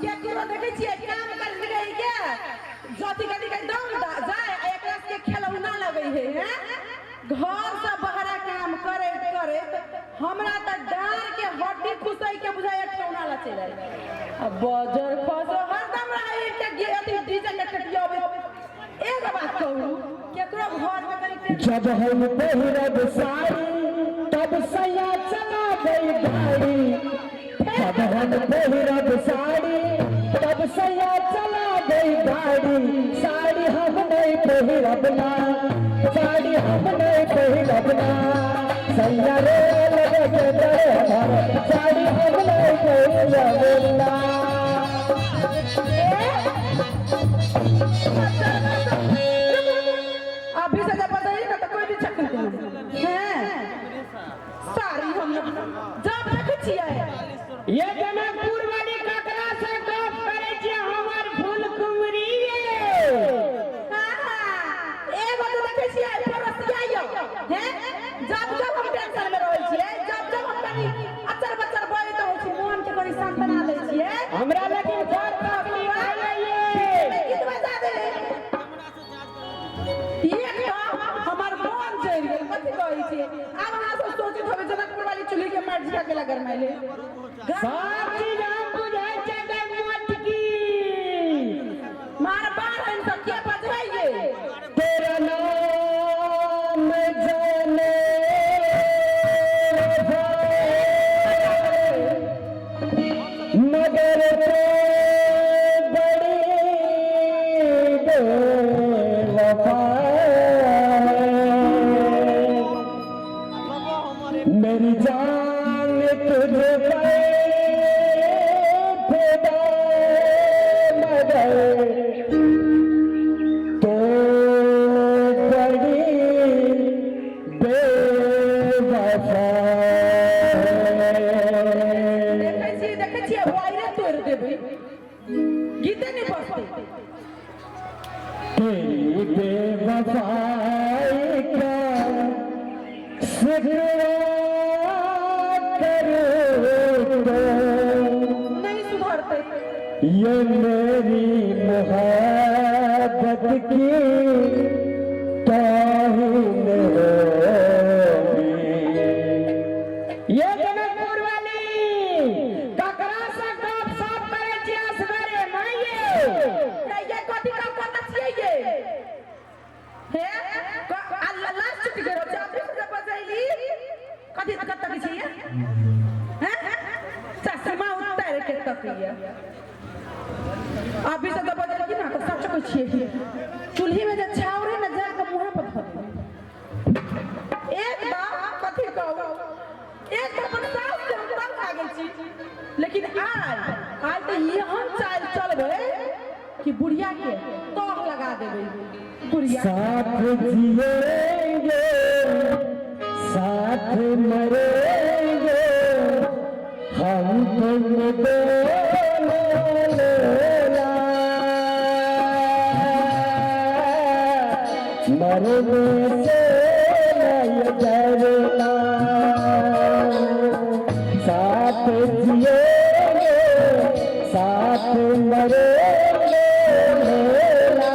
केकरो देखै छियै काम कर गई के जति गति के दम जाय आ एकरा के खेलौना लगै है हैं घर से बहरा काम करैत करैत हमरा त डार के हड्डी खुसै के बुझाय ठेहुना ला चलि आयल आ बजर खसो हरदम रहै एकटा अथी डीजे के टटियाबै। एगो बात कहू, केकरो घर में कनी जब हम पहिरब साड़ी तब सैया चला गई गाड़ी। जब हम पहिरब साड़ी तब सैया चला गई गाड़ी। साड़ी हम नहीं पहिरब ना, साड़ी हम नहीं पहिरब ना, सैया रे लगे के डरे हमारे, साड़ी हम नहीं पहिरब ना। अभी से जब बदली ना तो कोई भी चक्कर नहीं हैं सारी हम जब देखै छियै। ये जनकपुर वाली ककरा से गप करे छियै हमर फूल कुमरी ये? हाँ हाँ, एगो तो देखै छियै पड़ोसिया यौ हैं, जब जब हम टेंशन में रहै छियै, जब जब हम कनी अचर बचर बजैत रहै छी, मन के कनी सांत्वना दै छियै। हमरा लेकिन बड़ तकलीफ होइए ये। गीत बजा दे एक तो हमर मन जरि गेल। कथी कहै छी, आब अहाँ सब सोचैत होबै जनकपुर वाली चूल्ही के मारि झिका केला गरमाइले। सब चीज हम बुझै छियै गै मोटकी। मार बाढ़ हन सब के बजैये। तेरा नाम जाने मगर तो बड़ी बेवफा है। मेरी जान तुझ पर फिदा मगर तो बड़ी बेवफा है। देखै छियै, देखै छियै, वायरे तोड़ि देबै, गीते नहि बजतै। तेरी बेवफाई का शिकवा करूं तो नहि सुधरतै। ये मेरी मोहब्बत की तौहीन होगी। ये जनकपुर वाली ककरा से गप सप करे छियै असगरे माइये? ये कथी का कत छियै ये हे आ लास्ट छुट्टी के छै अभी से बजैली कथी कत तक छियै हैं, चश्मा उतार के तकिया। अभी से तो बजैली ना तो सच कहै छियै, चूल्ही में जे छाउर है ना जा के मुंह पर धऽ देबै। एक बार कथी कहू, एक तऽ अपन सास के हम तंग आ गेल छी, लेकिन आइ आइ तऽ एहन चालि चलबै कि बुढ़िया के तह लगा देबै बुढ़िया। साथ जिएंगे साथ मरेंगे हम तुम दोनों लैला, मरने से नहीं डरना। साथ जिएंगे साथ मरेंगे लैला,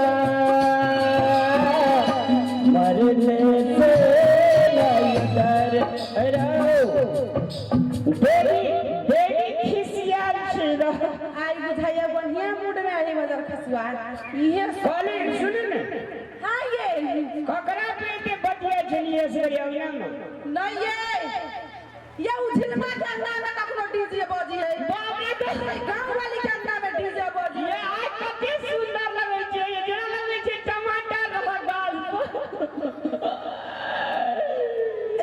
मरने से नहीं डरना। बेबी बेबी खिसियाल छै रह। आइ बुझाइया बढ़िया मूड में आई बजर खसुआ इहे। कहली सुनू ने। हाँ ये। ककरा पे एते बतिया छलियै असगरे अंगना में? नहीं ये उझिलमा के अंगना में कखनो डीजे बजी है। बाप रे बाप। गाँव वाली के अंगना में डीजे बजी ये है। आइ कते सुंदर लगै छै ये, जेना लगै छै टमाटर रहल गाल पर।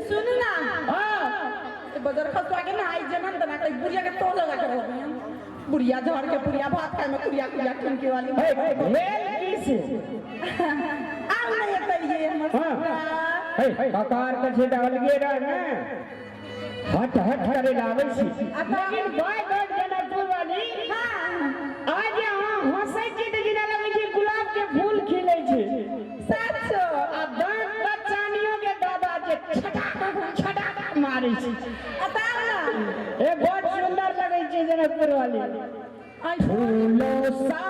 सुनू ना। हाँ। बजर खसुआ के ना आई जनम तना के बुढ़िया के तो लगा के रहबे, बुढ़िया झड़ के बुढ़िया भात खाए में कुरिया कुरिया ठुनके वाली। हे, भेल की से? आउ नहीं एतै ये हमर। हाँ। हे, ककार के छै तऽ अलगे रह ने, हट हट करे लाबै छी। लेकिन बाय गॉड जनकपुर वाली, आज अहाँ हंसै छी तऽ जेना लगै छै गुलाब के फूल खिलै छै। सच। आ दाँत पर चानियो के दादा छै छटाक छटाक मारै छै। बताउ ना। ए, बड़ सुंदर लगै छै जनकपुर वाली। फूलों सा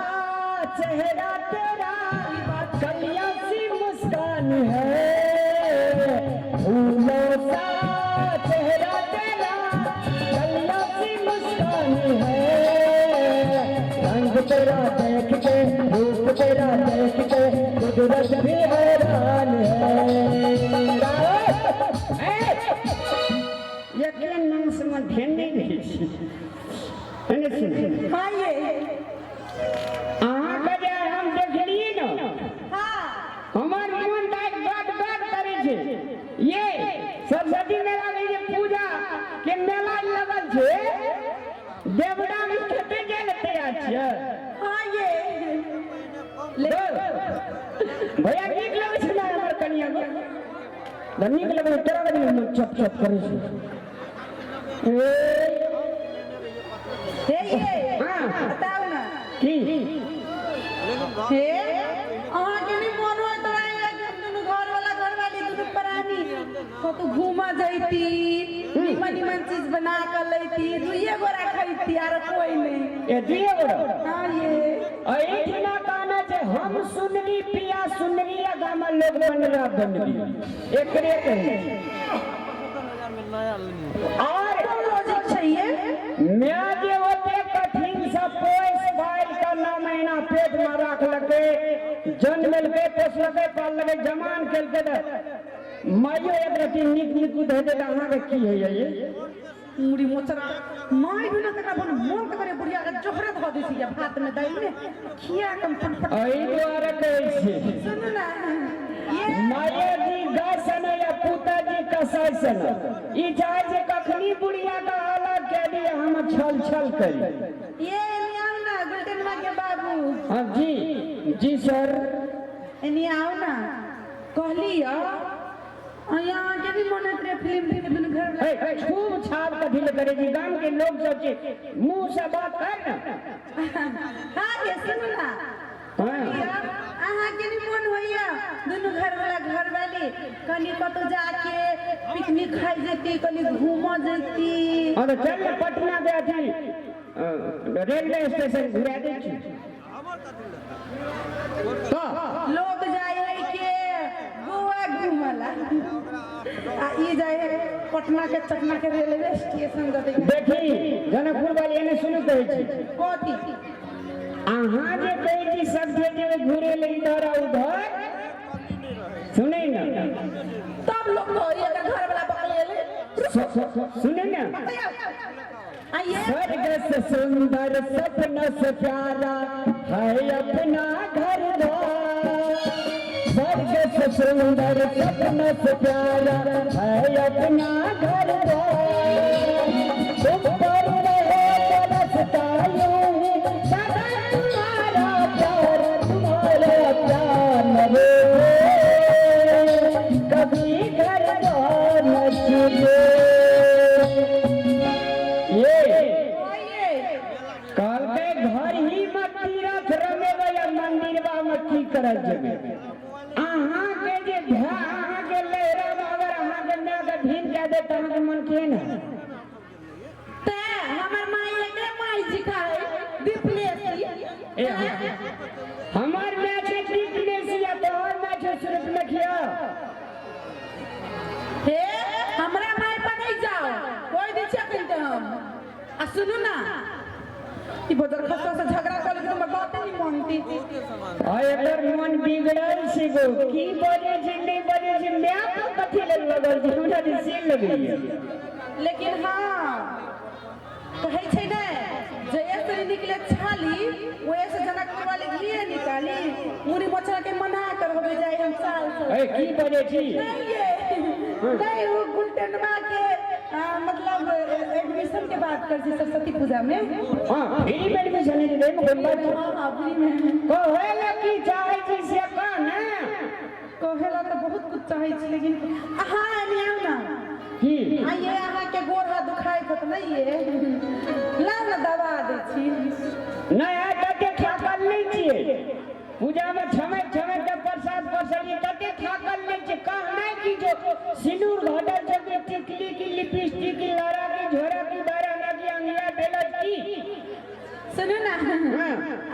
चेहरा तेरा, कलिया सी मुस्कान है। फूलों सा चेहरा तेरा, कलिया सी मुस्कान है। रंग तेरा देख के, रूप तेरा देख के, कुदरत भी हैरान है। एकरे नाम से मन ध्यान नहीं रहै छै। एने सुनू। हाँ ये। अहाँके जे हम देखलियै ने, हाँ। हमर मन दाइ गद गद करै छै। ये सरस्वती मेला में जे पूजा के मेला लगल छै, देवड़ा में कते जाय लए तैयार छियै? हाँ ये। भैया नीक लगै छै ने हमर कनिया के? तऽ नीक लगै छै, तोरा कनि मन चप चप करै छै। ए। हे ये। हाँ। बताउ ना। की? हे, अहाँके नहि मोन होइत रहैया कि हम दुनू घर वाला घर वाली दुनू प्राणी कतौ घूमऽ जैती, निमन निमन चीज बना कऽ लैती, दुइये गोरा खैती आर कोई नहीं? ए, दुइये गोरा? हाँ ये। एहिठिना कहना छै, हम सुनरी पिया सुनरी आ गामक लोग बनरा बनरी, एकरे कहै छै। और कोन लॉजिक छै ये? माय जे ओते कठिन से पोसि पालि कऽ 9 महीना पेट में राखलकै, जन्मेलकै, पोसलकै, पाललकै, जमान केलकै, तऽ माइयो एक रति नीक नीक धऽ दे तऽ अहाँके की होइया ये? मुड़ी मोचरा माय भी ना तकरा बन मोन तऽ करे बुढ़िया के जोहरे धऽ दै छै भात में दालि में खिया कम फटफट। एहि दुआरे कहै छी। सुनू ना ये। माये जी गाय सन या पुता जी कसाई सन, ई चाहे छै कखनी बुढ़िया के अलग कए दिए, हम छल छल करी। ये एनी आउ ना गुलटनवा के बाबू। हाँ जी जी सर। एनी आउ ना, कहली यहाँ के भी मन होइत रहे फिल्म देखे दुनू घर वाला। हे, खूब छाप कथी ले करे छी? गाम के लोग सब छै, मुंह से बात कर ना। हाँ ये, सुनू ना। हाँ। अहाँ के भी मन होइया दुनू घर वाला घर वाली कनी कतौ जाके पिकनिक खाइ जेती, कनी घूमऽ जेती? हाँ तो चल ना, पटना के अथी रेलवे स्टेशन घुरा दै छी तो। लोग जाय है के गोवा घूमला आ ई जाय है पटना के चकना के रेलवे स्टेशन दे। देखी जनकपुर वाली, एने सुनू, कहै छी। कथी? अहाँ जे कहै छी सब जे जेबै घुरे ले इधर आ उधर, सुनै ना। तब लोग कहै एकर घर वाला बकलेले। सुनै ना। आइए। स्वर्ग से सुंदर, सपनों से प्यारा है अपना घर द्वार। स्वर्ग से सुंदर, सपनों से प्यारा है अपना घर द्वार। तुम पर रहे बरसता यूं ही सदा तुम्हारा प्यार, तुम्हारा प्यार न रे कभी घर द्वार न छूटे। ये आइए। कहलकै घर ही में तीरथ रमेबै आ मंदिरबा में की करत जेबै? अहाँके जे भाय अहाँके लहरा अगर अहाँके माय के भीन कए देत तऽ अहाँके मन केहन हैत? ते हमर माई एकरे माई जी खाए दीपलेसी। ए, हमर माय छै दीपलेसी आ तोहर माय छै सूरजमुखिया। हे, हमरा माई पर नहीं जाओ, कोई दी छै अखन ते हम। आ सुनू ना, ई बदर खसवा से झगड़ा कर के हमर बाते नहीं मानती। आ एकर मन बिगड़ल छै गो, की बजै छै नहि बजै छै, माय पर कथी लेल लगल छै, हमरा जे से लगैया। लेकिन हाँ, कहै छै ने, जय से निकले छाली ओए से जनकपुर वाले घिए निकाली। मुड़ी मोचरा के मना कर होबे जाए हम साल से। ए, की बजै छी? नहीं ये नहीं, वो गुलटनमा के मतलब एडमिशन के बात कर छी सरस्वती पूजा में। हाँ, फ्री में एडमिशन है जे, कोन बात छै? हाँ, फ्री में। कहै लए की चाहै छी से कह ने। कहेला तऽ बहुत कुछ चाहै छी, लेकिन अहाँ एनी आउ ना। की? आइए, अहाँके गोड़ हाथ दुखाइत होत नहीं ये? लाउ ना, दबा दै छी। नहि, आइ कते थाकल नहि छियै? पूजामे छमक छमक के प्रसाद परसलियै, कते थाकल नहि छियै? कहनाइ की जो सिन्दूर घटल छै कि टिकली की लिपस्टिक की लड़ा की झोरा की बारह की अंगिया बेलत की? सुनू ना,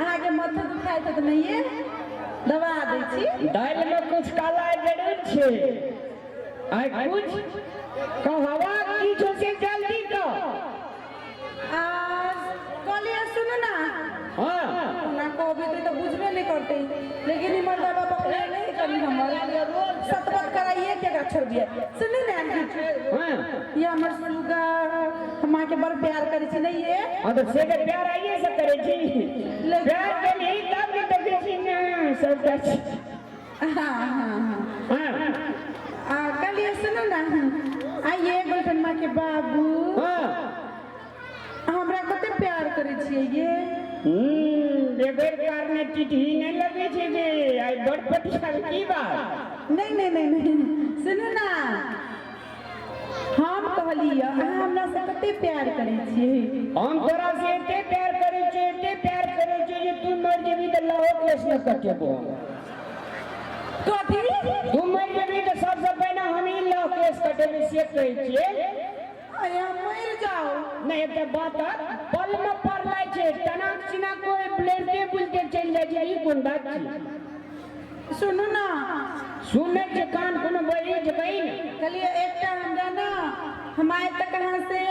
अहाँके माथा दुखाइत तऽ नहिये दबा दै छी। दालि में कुछ काला जरूर छै। आइ कुछ कहवा की छौ से जल्दी कह। आ कहलियै सुनू ना। हाँ। ओना कहबै तऽ बुझबे नहि करतै, लेकिन ई मर्दबा बकले नहि करी हमर सतबत कराइए के एकरा छोड़बियै। सुनू ने। हाँ। ये हमर सुगा हम अहाँके बड़ प्यार करै छी नहीं ये? हाँ तो से के प्यार आइए से करै छी। प्यार के नहीं तब ने देखै छी ना सबटा। हाँ हाँ हाँ। हाँ। आ कहलियै सुनू ना, आइए गुलटनमा के बाबू। हाँ। हमरा कते प्यार करै छियै ये? बेगर कारणे टिटही नहि लगै छै जे आइ बड़ पटियाल की बात? नहीं नहीं नहीं नहीं, सुनू ना, हम कहलियै अहाँ हमरा से कते प्यार करै छियै? हम तोरा से एते प्यार करै छियै, एते प्यार करै छियै जे तू मरि जेबही तऽ लाहो केस नहि कटेबो। कथी? तू मरि जेबही तऽ सबसँ पहिने हमही लाहो केस कटेबै से कहै छियै। आया मरि जाओ। नहि एकटा बात पल में पड़लै छै, टनाक चिना कोइ ब्लेडे बुलते चलि जाइ छै, ई कोन बात छै? सुनू ना। सुनै छै कान कोनो बही छै कही ने। कहलियै एकटा हमरा ना, हम आइ तक अहाँ से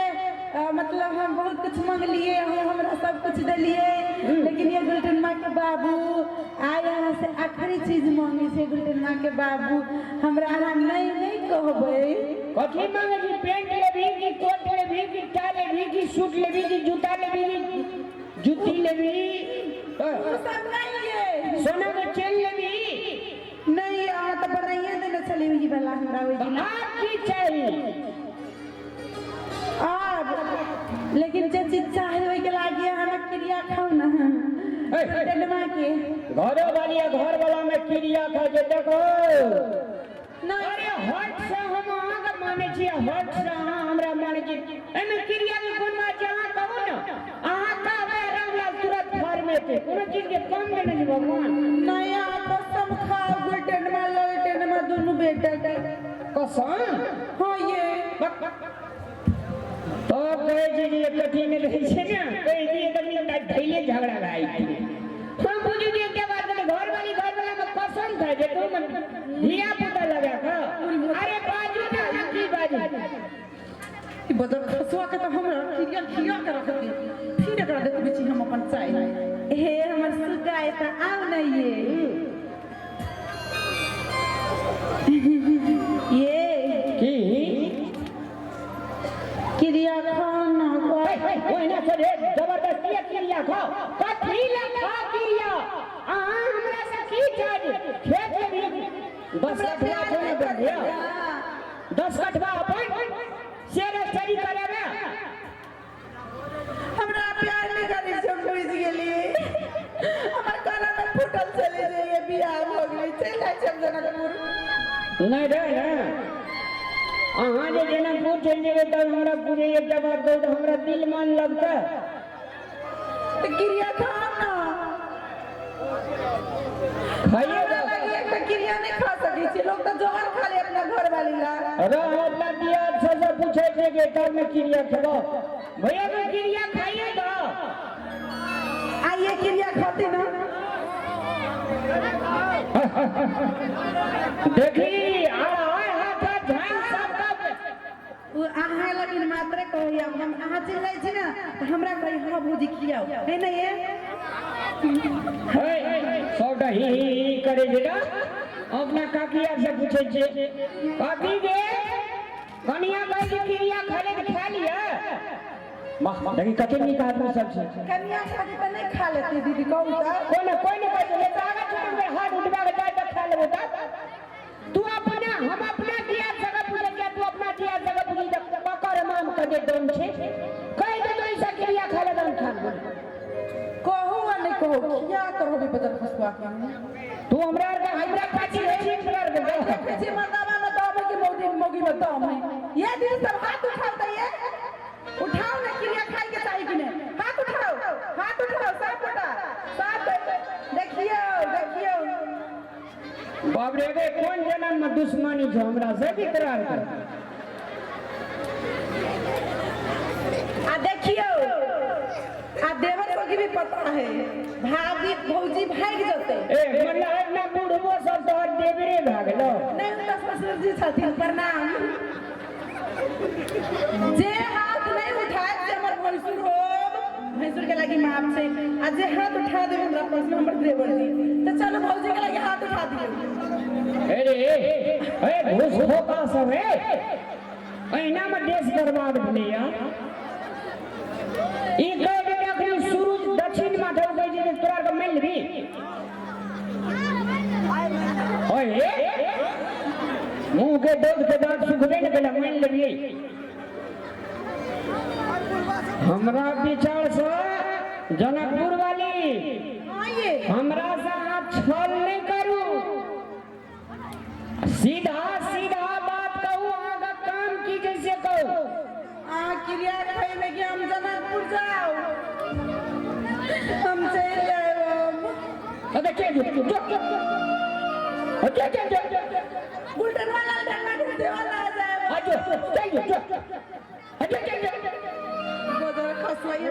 मतलब हम बहुत कुछ मंगलिए, अहाँ हमरा सब कुछ देलिए, लेकिन ये गुलटनमा के बाबू आइ अहाँ से आखिरी चीज मांगे छै। गुलटनमा के बाबू हमरा अहाँ नहीं नहीं कहबै। कथी मांगे छी? पेंट लेबही कि कोट लेबही कि टाई लेबही कि सूट लेबही कि जूता लेबही कि जूती लेबही? ओ सब नहीं ये। सोना के चेन लेबही? नहीं, अहाँ तऽ बनाइए देने छलियै ई वाला हमरा ओहि दिन। आब की चाही? आब लेकिन जे चीज चाही ओहिके लागी अहाँ क्रिया खाउ ना गुलटनमा के। घरो वाली घर वाला में क्रिया खाइ छै देखो। नहीं। अरे हट से हम अहाँके मानै छियै, हट से अहाँ हमरा मानै छी, एहिमे क्रिया के कोन बात छै? अहाँ कहू ने, अहाँ कहबै रामलाल तुरंत फॉर्म एतै, कोनो चीज के कम देने छै भगवान। नहीं, अहाँ कसम खाउ गुलटनमा ललटेनमा दुनू बेटा के। कसम? हाँ ये। तब कहै छै जे कठिन रहै छै ने, कहै छै एकदम धैले झगड़ा भए जाइ छै। हम बुझू जे एकटा बात कहै, घरवाली घरवाला में कसम खाइ छै, तू मन धिया पुता लगा कऽ। अरे बाजू ने, अहाँ की बाजू? ई बदर खसुआ के तऽ हमरा क्रिया खिया के रख दे, फिर एकरा देखबै छी हम अपन चाय। हे हमर सुगा एतऽ आउ ने ये। ये की? क्रिया खाउ ना। ओहिना छोड़े जबरदस्ती क्रिया खाओ, कथी लए खाओ क्रिया? अहाँ हमरा से की चाही? खेत लेबही 10 कठवा छौ ने बढ़िया, 10 कठवा अपन शेयर स्टडी करेबै। हमरा प्यार नहीं करै छै, हम बुझि गेलियै। हमर गला में फूटल चले जाइए, बियाह भऽ गेलै, चलि जाइ छी हम जनकपुर। नहि रे ने, अहाँ जे जनकपुर चलि जेबै तब हमरा पूरे एकटा बात कहू तऽ हमरा दिल मन लगतै? तऽ क्रिया खाउ ना। खाइए। हमरा लागी एकटा क्रिया नहि खा सकै छी, लोग तऽ जहर खा ले अपना घर वाली ला। अरे हम अपना दिया से पूछे छै कि तब ने क्रिया खेबो, भैया के क्रिया खाइए दो। आइए क्रिया खाते ना। देखी आय हाथ झाइन सबका। ओ अहाँ लगिन मात्रे कहैया, हम अहाँ चिल्लै छी ने तऽ हमरा कही हाँ भौजी खियाउ है ने ये। हे सबटा ही ही ही करे छै ना। अपना काकी आर से पूछे छै, काकी गे कनिया कहै छै क्रिया खा ले तऽ खा लिअ। वाह देखी कते नीक आदमी सब छै। कनिया खाती तऽ नहि खा लेती दीदी कहू तऽ। कोई ने कोई ने कहै छै, लेकिन आगा छोड़ के हाथ उठबा के जाय तऽ खा लेबो। तऽ तू अपना हम अपना दिया जगह पूछै छियै, तू अपना दिया जगह पूछी तऽ ककर माम कते दम छै कहि दे तो ऐसा क्रिया खा ले दम खा ले। कहू आ नहि कहू खिया कर होबे बदल खसुआ के। तू हमरा आर के हमरा पाछी रहै छी हमरा आर के। देखै छी मर्दाबा में दम है कि मौगी मौगी में दम है। ये दिन सब हाथ उठाओ तऽ ये उठाओ ना, क्रिया खाइ के चाही कि नहि? हाथ उठाओ, हाथ उठाओ सब गोटा सब, देखियौ देखियौ। बाप रे गे कोन जन्म में दुश्मनी छौ हमरा से भी तोरा आर के? आ देखियौ आ देवर। के भी पता है भाभी भौजी भाग जते। ए मतलब ना बुढ़बो सब तोहर देवरे भागलो। नहीं उनका ससुर जी छथिन प्रणाम। जे हाथ नहीं उठाए से हमर भैंसुर हो भैंसुर के लागी माफ छै आ जे हाथ उठा देबे हमरा पास में हमर देवर जी तो चलो भौजी के लागी हाथ उठा दियौ। अरे ए घूस खोका सब है अहिना में देश बर्बाद भेलैया। ई कह दे अखनी सूरज दक्षिण माथे उगै छै तऽ तोरा के मानि लेबी? ओए मुंह के दूध के दांत सुखबे ने केला मानि लेबियै? हमरा विचार से जनकपुर वाली हमरा से अहाँ छल नहीं करू, सीधा सीधा बात कहू, अहाँ का काम की जैसे कहू। अहाँ क्रिया खैबे कि हम जनकपुर जाओ हम चलि जायब हम। अरे के जो जो जो जो जो गुलटन वाला डंडा घुसे वाला आ जाए। आजो चल जो जो जो जो गोदर खसवाई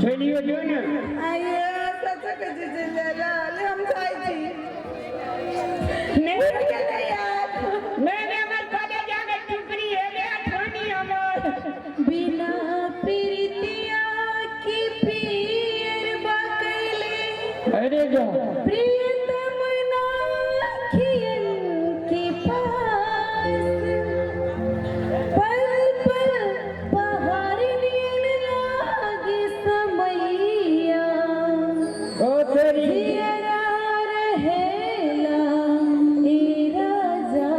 चलियो जो ने आइए सच के जी ले ले हम जाई छी नहीं उठ के नहीं यार नहीं नहीं हमर कॉलेज जाके टुकड़ी है ले ठानी हमर बिना प्रीतिया की पीर बकले अरे जो प्रियतम नाखियन के पास पल पल पहाड़ नीन लागे समैया ओ तेरी जियरा रहेला ए राजा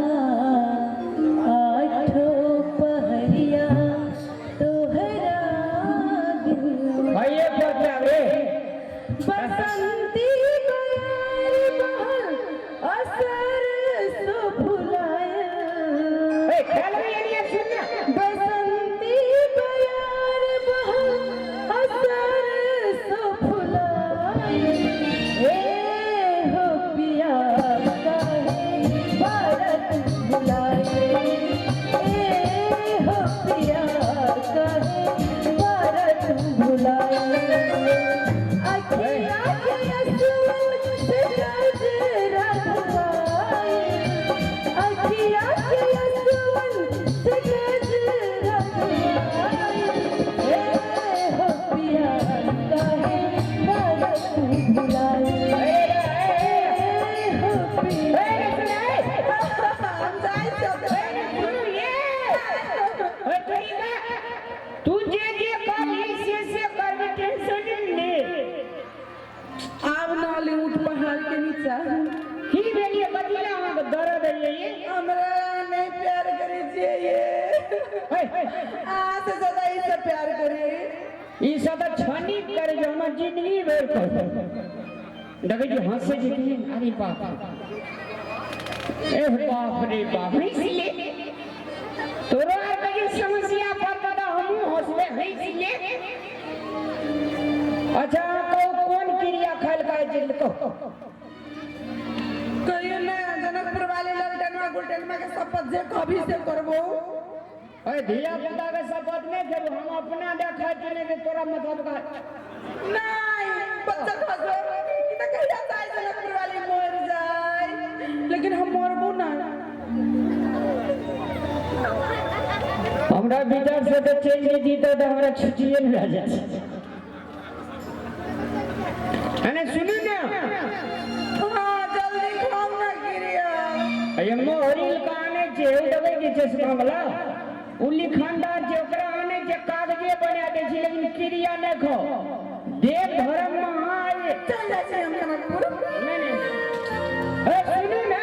आठो पहरिया तोहरा बिन। भाई ये पता रे बसंती बयार बहल असर सो फुलाया। ए खेल में ये सुन ना बसंती बयार बहल असर सो फुलाया। ए हो पिया काहे भारत बुलाए। ए हो पिया काहे भारत बुलाए। अखिया के असुअन से गजरा धुआए। अखिया के असुअन से गजरा धुआए। ए हो पिया काहे भारत बुलाए। ए हो पिया ए सुन ए हम जाइ छी। सुन ये ए तोरी का तू जे जे कहली से से करबे टेंशन ले। आब नाली ऊँट पहाड़ के नीचा की भेलिए बतिला अहाँ के दर्द है ये हमरा नहीं प्यार करे छियै ये ए अहाँ से ज्यादा ई सब प्यार करे। ई सब तऽ छनी करे जो हमर जिंदगी भर कर देखै छी हंसै छी कि अरे बाप ए बाप रे बाप हंसले तोरो आर के जे समस्या पड़तौ तऽ हमहूँ हंसबै हंसले। अच्छा कहू कोन क्रिया खायल खाइ छै कहू। कहियो ना जनकपुर वाले ललटनवा गुलटनवा के शपथ जे कभी से करबो। अरे धिया पुता के शपथ नहीं खेबो हम अपना देखा छी नहीं तऽ तोरा मतलब का नहीं बच्चा खसो कि तऽ कहिया जाय जनकपुर वाली मर जाय लेकिन हम मरबो ना। हमरा विचार से तऽ चलि जैती तऽ हमरा छुट्टिए नहि भए जाइ। अरे सुनू ना हाँ जल्दी खाओ ना क्रिया। ये मोहरिल का आनै छै ओ देबै जे चश्मा वाला उ लिखनदार छै ओकरा आनै छै कागजे बना दै छै लेकिन क्रिया नहि खाओ। देव धर्म में अहाँ आइए। चल जाइ छी हम जनकपुर। नहीं नहीं ए सुनू ना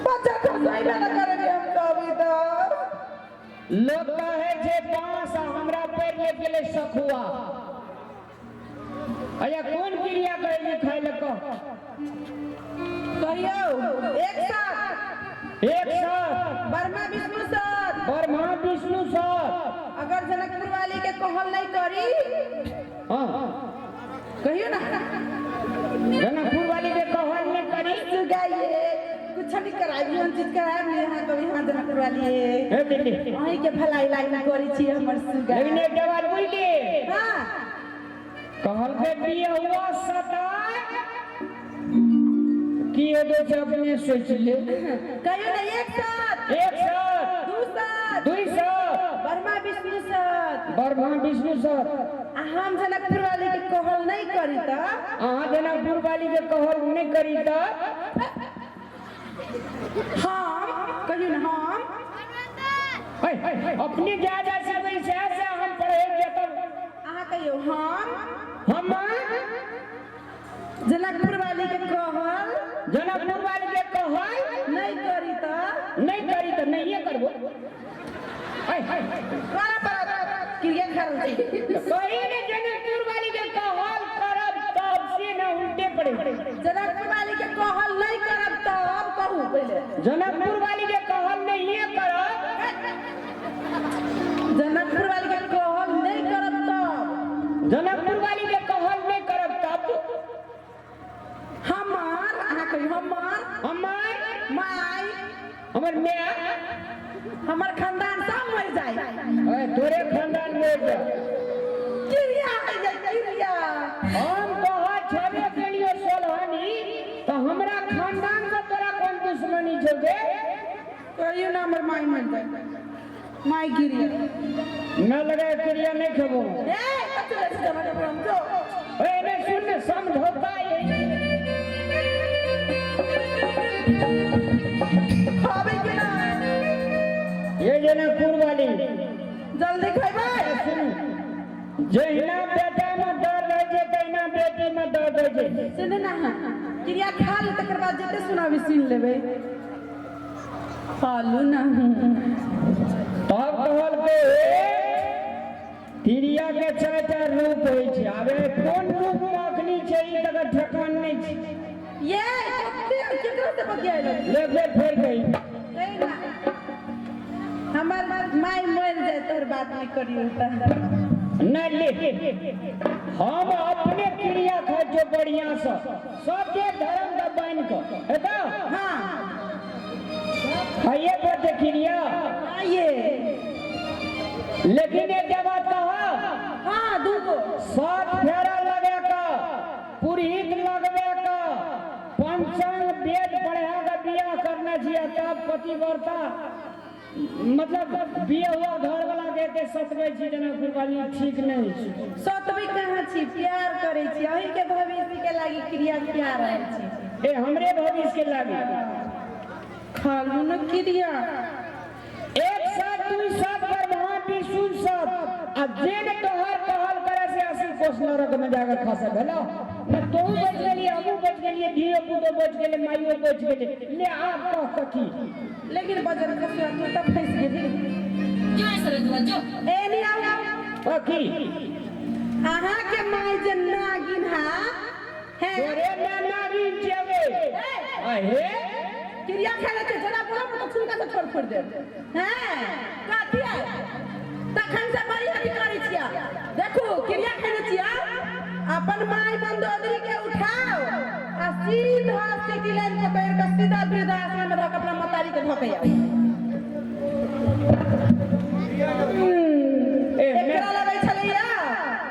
बच्चा खसैबे ना करबे हम कभी तऽ। लोक कहै छै बांस आ हमरा पैर ले गेलै सखुआ। अया कोन क्रिया कहै छै खाय लए कह। कहियौ एक साथ। एक साथ ब्रह्मा विष्णु सर। ब्रह्मा विष्णु सर। अगर जनकपुर वाली के कहल नहीं करी हाँ कहियो ना जनकपुर वाली के कहल नहीं करी। सुगाइए कुछ कुछ नहीं कराबी, हम चीज कराबी नहीं अहाँ कभी हाथ जनकपुर वाली। हे दिल्ली। अहीं के भलाई लागी करै छी हमर सुगा। लेकिन एक बात बुझली? हाँ। कहलकै बियहुआ सताय कि एगो से अपने सोच ले। कहियो ना एक साथ। एक साथ। दू साथ। दुई साथ। ब्रह्मा विष्णु साथ। ब्रह्मा विष्णु साथ। आ हम जनकपुर वाली के कहल नहीं करी त? अहाँ जनकपुर वाली के कहल नहीं करी त? हम कहियो ना हम अपने जा जा सकै से से हम पढ़े जतब। अहाँ कहियो हम जनकपुर वाली के कहल जनकपुर वाली के कहल नहीं करी त? नहीं करी त नहीं करबो। करा पड़त क्रिया खरल छी। कही ने जनकपुर वाली के कहल करब तब से न उल्टे पड़े। जनकपुर वाली के कहल नहीं करब तब कहू पहिले। जनकपुर वाली के कहल नहीं करब। जनकपुर वाली के कहल नहीं करब तब। जनकपुर वाली के कहल नहीं करब तब। हमर अहाँ कहियो हमर हमर माय हमर my हमर खानदान सब मर जाए। ओए तोरे खानदान मर जाए। क्रिया हो जाए क्रिया। हम कहा छबे के लिए सोलहनी तो हमरा खानदान से तोरा कोन दुश्मनी छौ गे? कहियो ना हमर माय मर जाए। माय क्रिया न लगे क्रिया नहीं खेबो। ए कथि रे जनकपुर हम जो। ए नहीं सुन ने समझौता ये। खाबे के ना? ये जनकपुर वाली जल्दी खैबै। जहिना बेटा में दर्द होइ छै तहिना बेटी में दर्द होइ छै। सुन ना क्रिया खा ले तकर बाद जते सुनाबी सुन लेबै। खालू ना। तब कहलकै तिरिया के चारिटा रूप होइ छै। आबे कोन रूप में अखनी छै ई तकर ठेकान नहि छै। ये कते केकरा से बतियाइलो? ले ले फेर कही। कही ना हमर माय मर जाए तोहर बात नहीं करियो त। नहीं ले हम अपने क्रिया खाइ छियौ बढ़िया से सबके धर्म के बान्हि कऽ हेतौ? हाँ। खाइए पड़तै क्रिया। आइए। लेकिन एक बात कह। हाँ दूगो। सात फेरा लगा का पुरोहित लगबे का पंचांग वेद पढ़ा के बियाह करना चाहिए तब पतिव्रता मतलब बियाह हुआ घर वाला के एते सतबै छी जनकपुर वाली ठीक नहीं छै। सतबै कहाँ छी, प्यार करै छी अहीं के भविष्य के लागी क्रिया प्यार रहल छी। ए हमरे भविष्य के लागी खालू न क्रिया। एक साथ दुई साथ ब्रह्मा विष्णु साथ आ जे ने तोहर कहल करे से 80 कोस नरक में जाकर खसे भेलो न तू बच गेली हमहू बच गेलिए धियो पुतो बच गेले माइयो बच गेले ले आब कह कथी। लेकिन बजर खसुआ तू त फंस गेली। जो सरजुआ जो। ए नहीं आउ। कथी? अहाँ के माय जे नागिन हा है। तोरे ना नागिन छेबे। अहे क्रिया खाने छै जरा बोलब त छुनका से छोड़ छोड़ देब। हैं कथी है? तखन से बड़ी हटी करै छिया। देखू क्रिया खाने छिया अपन my Mandodari के उठाओ आ सीधा सिटी लाइन पकड़ के सीधा वृद्धाश्रम में रख अपना मतारी के धके आओ। एकरा लगै छलैया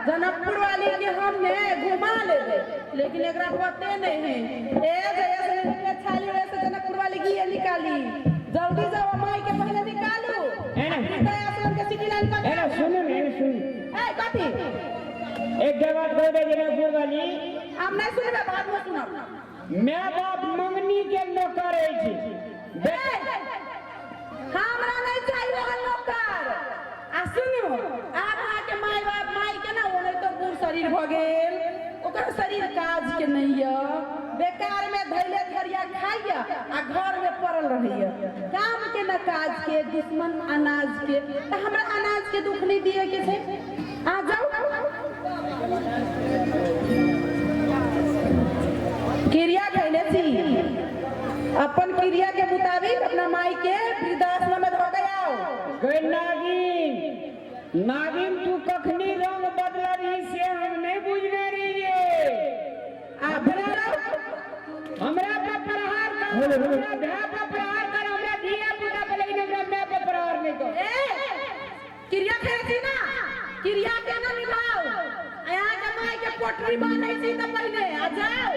जनकपुर वाली के हमने घुमा लेबे लेकिन एकरा पते नहीं है। ए जया से छाली वे से जनकपुर वाली की निकाली जल्दी जाओ माई के पहले निकालू। वृद्धाश्रम के सिटी लाइन पकड़। ए ना सुनू ने सुनू। ए कथी? एक बात कह दे जनकपुर वाली। हम नहीं सुनबे बाद में सुनब। My बाप मंगनी के नौकर होइ छै। हमरा नहीं चाहिए ओहन नौकर। आ सुनू आब अहाँ के my बाप माय के ना ओने तो बूढ़ शरीर भ गेल ओकर शरीर काज के नहीं य बेकार में धैले धरिया खाइया आ घर में पड़ल रहैया काम के न काज के दुश्मन अनाज के त हमरा अनाज के दुख नहीं दिए के छै। आ जाओ क्रिया खैले छी अपन क्रिया के मुताबिक अपना माई के वृद्धाश्रम में धऽ के आओ। गै नागिन नागिन तू कखनी रंग बदलबही से हम नहीं बुझने रहिए। आ हमरा पर प्रहार कर। हमरा भाय पर प्रहार कर, हमरा धिया पुता पर, लेकिन हमरा my पर प्रहार नहीं कर। ए, क्रिया खेले छी ना, क्रिया के ना निभाओ। आ यहाँ के माय के पोटरी बांधै छी तऽ पहिने आ जाओ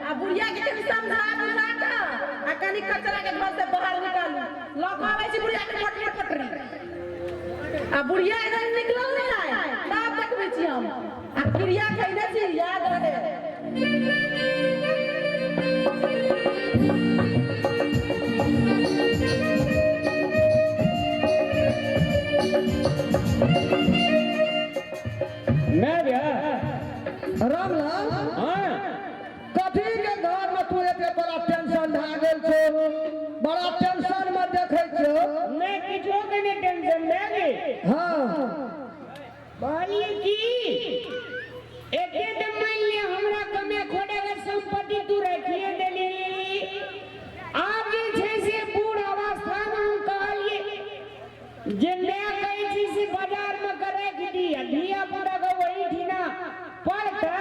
आ बुढ़िया के कनि समझा बुझा के आ कनि कचरा के घर से बाहर निकालू। लऽ कऽ आबै छी बुढ़िया के मोटरी पोटरी। आ बुढ़िया इधर निकलल नहि आय तब देखबै छी हम। आ क्रिया खैने छी याद रहे। मैं भैया रामलाल, हाँ, कथी के घर में तू एते बड़ा टेंशन भए गेल छौ? बड़ा टेंशन में देखै छौ। मैं किछो के नहीं टेंशन लेंगे। हाँ, कहलिए की एते तऽ मान ले हमरा कमे खोड़े के संपत्ति तू रखिए देली। आब जे छै से बूढ़ अवस्था में हम कहलिए जे मैं कहै छी से बाजार में के राखि दी आ धिया पुता के वही ठीना पड़तै,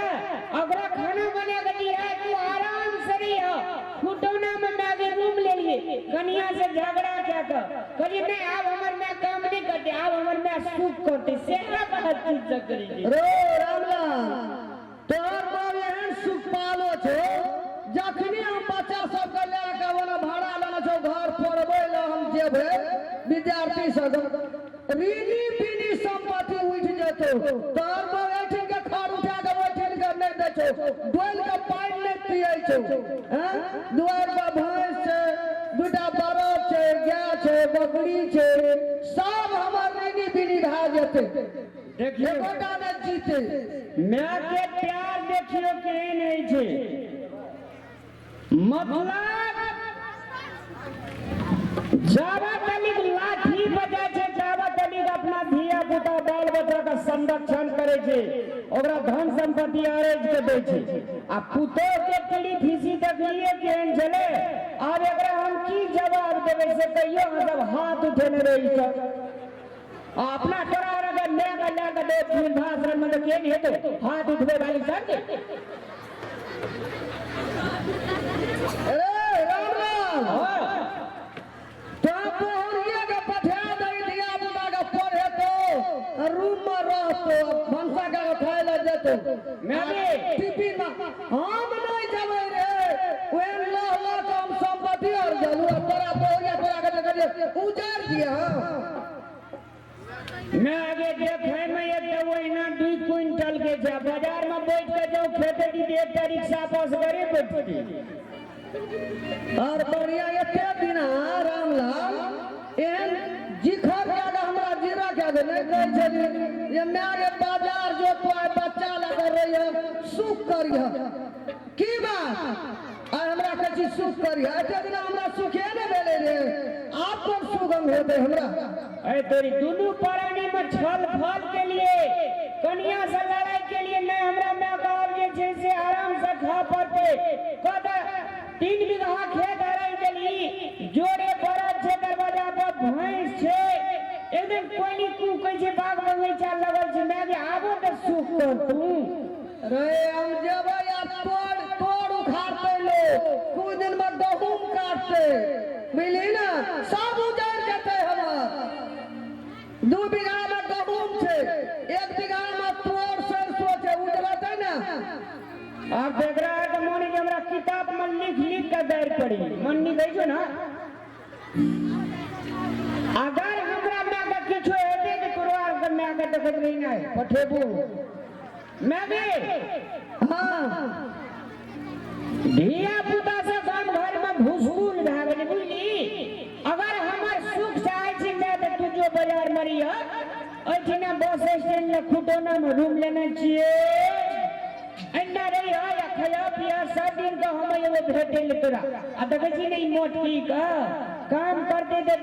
ओकरा खाना बना के दिया, तू आराम से रहिह। खुटौना में मैं के रूम लेलिए, कनिया से झगड़ा कए के कहलिए नहीं आब हमर my काम नहीं करते, आब हमर my सुख करते, सेहा बड़ा चीज से करी छै। रो रामलाल, तोहर बाप एहन सुख पालो छौ, जखनी हम बच्चा सबके लए के ओना भाड़ा लेने छौ घर पढ़बै लए हम जेबै विद्यार्थी सब ऋणी बिनी संपत्ति उठि जेतौ। तोहर बाप एहिठाम के खर उठा के ओहिठाम के नहि दै छौ, डोलि के पानि नहि पियै छौ। हैं, दुआरि पर भैंस छै, दूटा बरद छै, गाय छै, बकरी छै, सब हमर ऋणी बिनी भए जेतै। देखियौ, एकोटा नहि जीते। My के प्यार देखियौ केहन होइ छै। मतलब जाबा तनिक लाठी बजै छै जाबा तनिक अपना धिया पुता बाल बच्चा के संरक्षण करै छै, ओकरा धन संपत्ति अरेज के दै छै। आ पुतोह के टीड़ी फीसी देखलिए केहन छलै, आब एकरा हम की जवाब देबै से कहियो। हम सब हाथ उठेने रही सब आ अपना तोरा अगर लए के लए के दे वृद्धाश्रम में तऽ केहन हेतौ हाथ उठबै वाली सर। अरे रामलाल, तो बहुरिया के पठा दही धिया पुता के पढ़ेतो आ रूम में रहतो, भनसा के खाय लए जेतो। मैं भी टिफिन में हम नहीं जेबै रे, ओहन लह लह के हम संपत्ति आर जलू आ तोरा बहुरिया तोरा के देखलियै उजाड़ दिया। हाँ, मैं आगे देखे में एक तो ओहिना 2 क्विंटल के छै, बाजार में बैठ के जाऊ खेते दी एकटा रिक्शा पास करे बैठती। और बढ़िया एते दिना रामलाल एहन जिखर के आगे हमरा जीरा के आगे नहीं कहै छली जे my गे बाजार जो तो आइ बच्चा लए के रहिह सुख करिह। की बात आइ हमरा कहै छी सुख करिह? एते दिना हमरा सुखे नहि भेलै रे, आब कोन सुगम हेतै हमरा? अरे तोरी दुनू प्राणी में छल फल के लिए कनिया से लड़ाई के लिए नहीं हमरा my कहब जे छै से आराम से खा पड़ते। कहता 3 बीघा खेत हराई देली, जोड़े बरद छै, दरवाजा पर भैंस छै, एकदम कोइली कूकै छै, बाग बगीचा लगल छै। My गे आबो तऽ सुख कर तू। रे हम जेबै आ तोड़ तोड़ उखाड़तै लोग, कुछ दिन में गहूम काटतै, बुझली ना, सब उजड़ जेतै हमर। 2 बीघा में गहूम छै, 1 बीघा में तोड़ सरसो छै, उजड़तै ना। आब देख रहा है तो मोनी के हमरा किताब में लिख लिख के दर पड़ी मन नहीं दै छौ ना। अगर हमरा my के किछो हेतै तऽ तोरो आर के my के देखैत रही नहि पठेबू। मैं भी हाँ, धिया पुता से गाम घर में भूसकुल भए गेलै बुझली। अगर हमर सुख चाहै छी मैं तऽ तू जो बाजार में रहिह, एहिठिना बस स्टैंड में खुटौना में रूम लेने छियै, एन्ना रहिह या खाया पिया सब दिन के हम एगो भेटै ले तोरा। आ देखै छी ने ई मोटकी के काम करते तऽ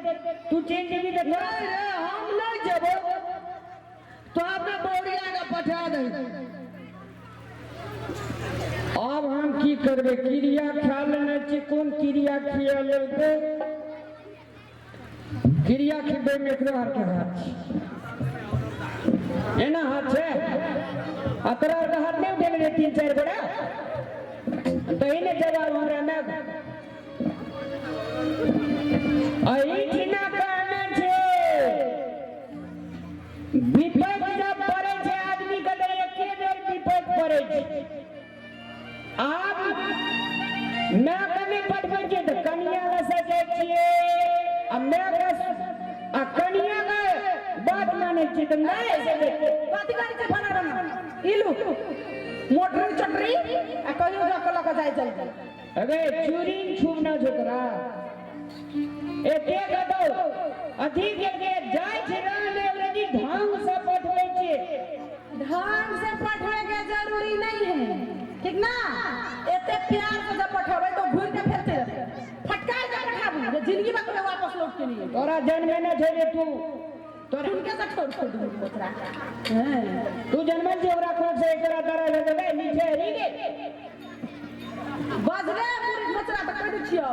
तू चलि जेबही तऽ तोरा नहीं रे हम नहीं जेबो, तो अपने बहुरिया के पठा दही। आब हम की करबै? क्रिया खा लेने छी, कोन क्रिया खिया लेलकै? क्रिया खिबै में एकरो आरके हाथ छै, एना हाथ छै, आ तोरा आरके हाथ नहि उठेने रहे 3-4 गोरा? तही ने जवाब हमरा नहि। एहिठिना कहने छै विपैत जब पड़ै छै आदमी के तऽ एके बेर विपैत पड़ै छै। आब माय के नहि पठबै छियै तऽ कनिया लए से जाइ छियै आ माय के आ कनिया के बात मानै छियै तऽ माय से जाइ छियै। कथी करै छै बना बना इलू मोटरी चटरी आ कहियो जा के लऽ के जाय जल्दी। अगे चूड़ी छूब ना छोकरा एते कतौ अथी के के जाइ छै राम अंग्रेजी ढंग से पठबै छै। ढंग से पठबै के जरूरी नहीं है, ठीक ना? एते प्यार से जब पठबै तो घूर के फेर चलि जेतै। फटकार के पठाबू जे जिंदगी में कहियो वापस लौट के नहीं एतै। तोरा जन्मे न छै रे तू तोरा हुनके से छोड़ छोड़ दू ओकरा। हैं। तू जन्मल छै ओकरा कोख से तोरा तरह से देबै नीचे हरी गे। बजरे मुरी मचरा तऽ कहि दै छियौ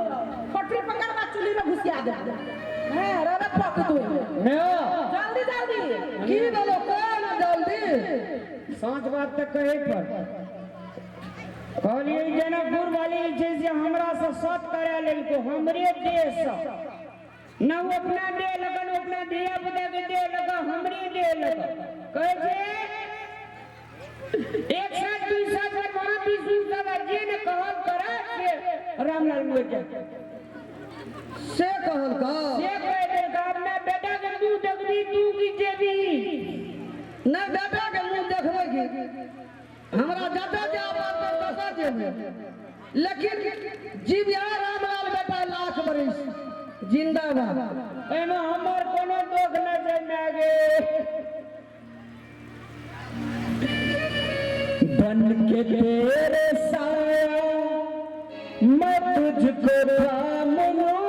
फटरी पकड़बा चुल्ही में घुसिया देबौ। हैं रवे पक तू। ने जल्दी जल्दी। की भेलो कह ना जल्दी। साँच बात तऽ कहै पर कहलियै जनकपुर वाली जे छै से हमरा से सत करा लेलको हमरे देह से न ओ अपना देह लगन अपना धिया पुता के देह लगन हमरे देह लगन। कहै छै एक साथ दुई साथ पर वहाँ भी सुन सका जे ने कहल करे से रामलाल मर जाए से कहल का से कह देलका अपना बेटा के मुंह देखबी तू की जेबी। नहीं बेटा के मुंह देखबै की हमरा जतऽ जाय पड़तै ततऽ जेबै, लेकिन जीविया रामलाल बेटा लाख बरिस जिंदाबाद। एहिमे हमर कोनो दोख नहि छै माय गे। बन के तेरे साया मैं तुझको थाम लूं,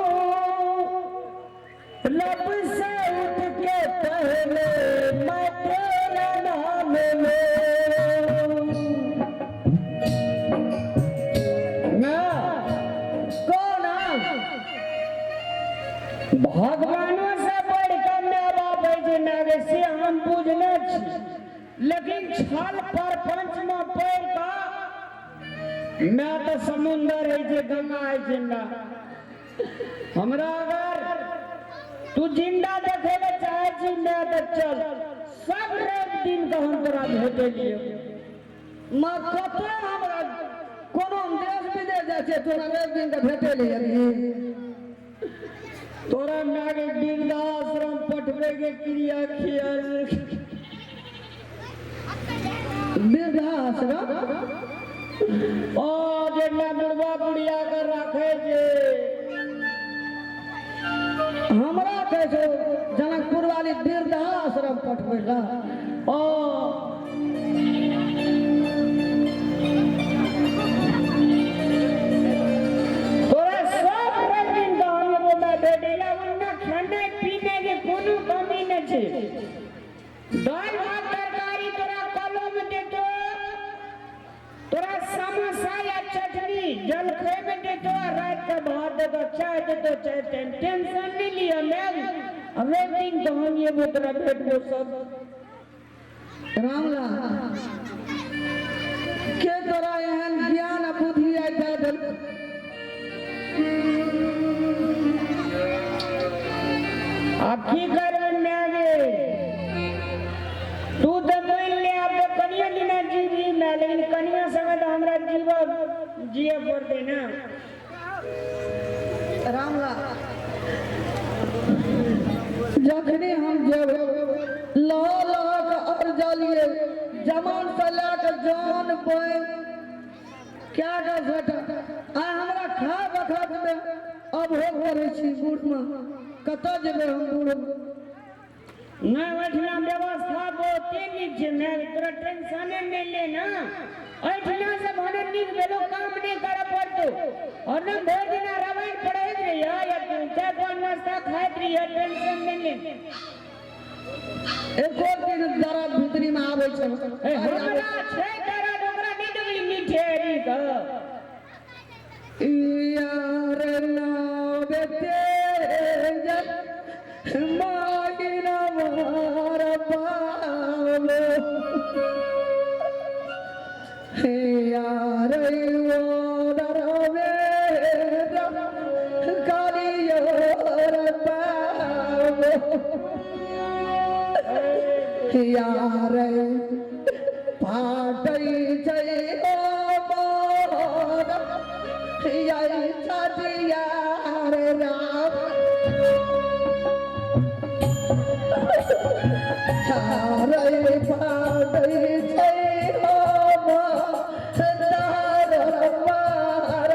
रब से उठ के पहले मैं तेरा नाम लूं। ना कौन? भगवानों से बढ़ के my बाप होइ छै माय गे, से हम बुझने छी, लेकिन छल पर पंच में पड़ि कऽ मैं तऽ समुंदर होइ छै गंगा होइ छै ना। हमरा अगर तू जिंदा देखे ले चाहे छी मैं तऽ चल सब रवि दिन के हम तोरा भेटेलियौ। माँ कतऽ हमरा कोनो देश विदेश जाइ छियै तोरा रवि दिन के भेटेलियै। तोरा माय के वृद्धाश्रम पठबै के क्रिया खियाल। वृद्धाश्रम? ओ जे ना बुढ़वा बुढ़िया के राखे छै। हमरा कहै छै जनकपुर वाली वृद्धाश्रम पठबै ला। ओ तोरा सब रवि दिन के हम एगो माय भेटैला, ओन्ने खाने पीने के कोनो कमी नहि छै। दालि भात तरकारी तोरा कलो में देतो, तोरा समोसा या चटनी जलखै में देतो, आ रात के भात देतो, चाय देतो, चाय टाइम। टेंशन नहीं लिअ माय, रवि दिन के हम एगो तोरा भेटबो सब। रामलाल के तोरा एहन ज्ञान आ बुद्धि आइ दए देल? आब की करबै माय गे, तू तऽ मानि ले आब तऽ कनिये दिना जीबी माय, लेकिन कनिया संगे तऽ हमरा जीवऽ जियऽ पड़तै ने। रामलाल जखनी हम जेबै लह लह के अरजलियै जमान से लए के जान बनि क्या के भेटल आइ हमरा खाय बखत में अब हो करै छी बूढ़ में कतऽ जेबै हम बूढ़? नहि ओहिठिना व्यवस्था बहुते नीक छै माय, तोरा टेंशने नहि ले ना। एहिठिना से भने नीक भेलो काम नहि करऽ पड़तौ, और न भरि दिना रामायण पढ़ैत रहिय या चाय पान नाश्ता खाइत रहिय, टेंशन नहि ले। एको दिन दर्द भीतरी में आबै छै। ए, हमरा छै दर्द ओकरा नहि देखली मीठेरी के। यार नावे तेज मागिना मार पावो, हे यार ओ दरवे कालियो। यार फाटै छै हो मोर यै छठिया रे राम रे फाटै छै हो मोर मार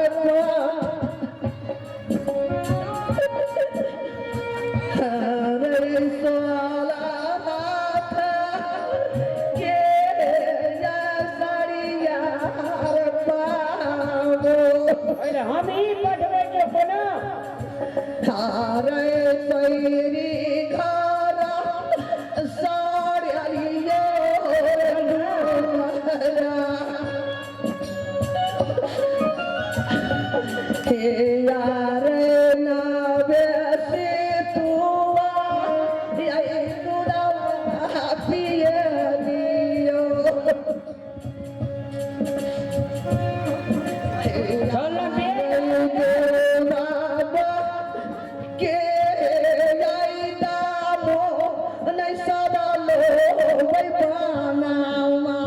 रे सोला हाथ के या साड़िया रे पावो पहिले हम ई पढ़बै के कोनो थारे सैरी घर साड़ियो हे यार ना बेसी तुआ आई दुरा पिए लियो चल ना बे के आई दामो नहीं सदालो वै बनावा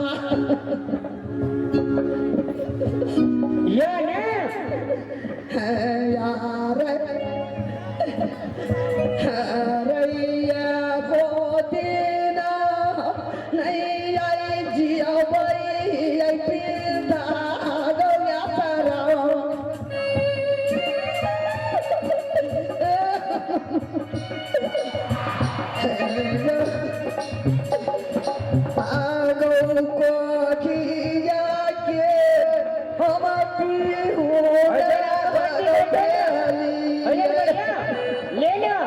ये ने है यार हरैया को देना नहीं आई जिया वै आई पिता गया तारा पागल को खिया के हम पीहू अरे बढ़िया ले लो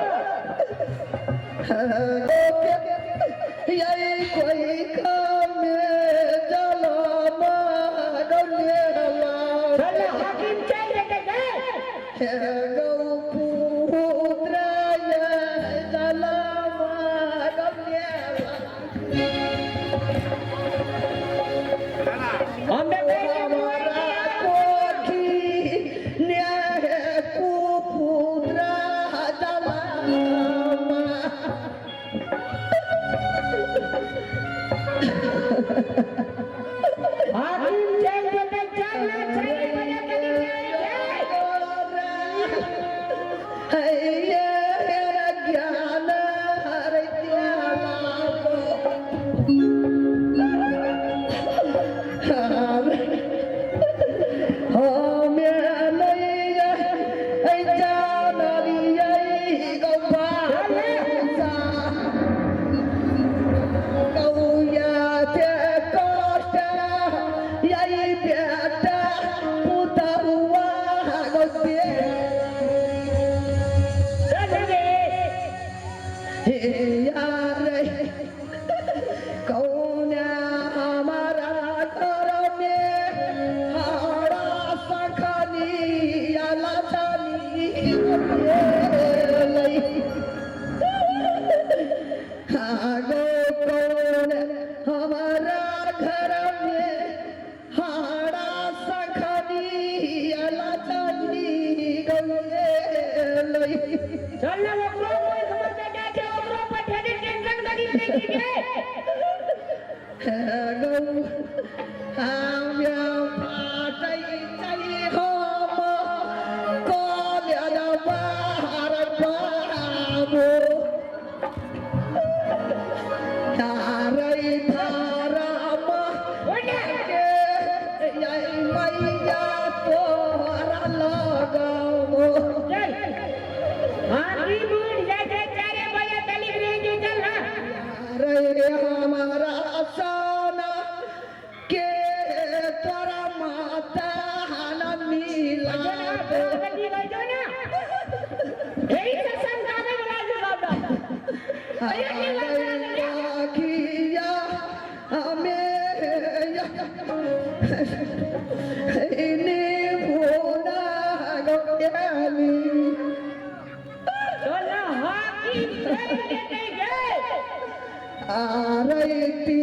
यही कोई काम जला मागले चल ना हाकिम चल जेतै गे गौ पुत्र जला मागले हम देखै छियै मोबाइल हमारा कोठी न्याय कुपुत्र जलामा हाकिम चल जेतै चल ना 4 बजे कनी जाय ज्ञान हर चल रे यार कौन हमारा घर में हारा सखनी आला चाली गो कौन हमारा घर में हारा सखनी आला चाली गौले चल ना ओकरो कोई हमर बेटा छै ओकरो पर ढेरी टेंशन करी दै छी गे चल हाकिम उठ जाइ छै 4 बजे तलिक रहि जे चल ना रे हमारा सोना के तोरा माता न मिला जो ना बेटी गई जो ना एही से समझावे वाला जो बाबा किया हमें इन्हें भोला गयाली चल ना हाकिम चल जेतै गे आरती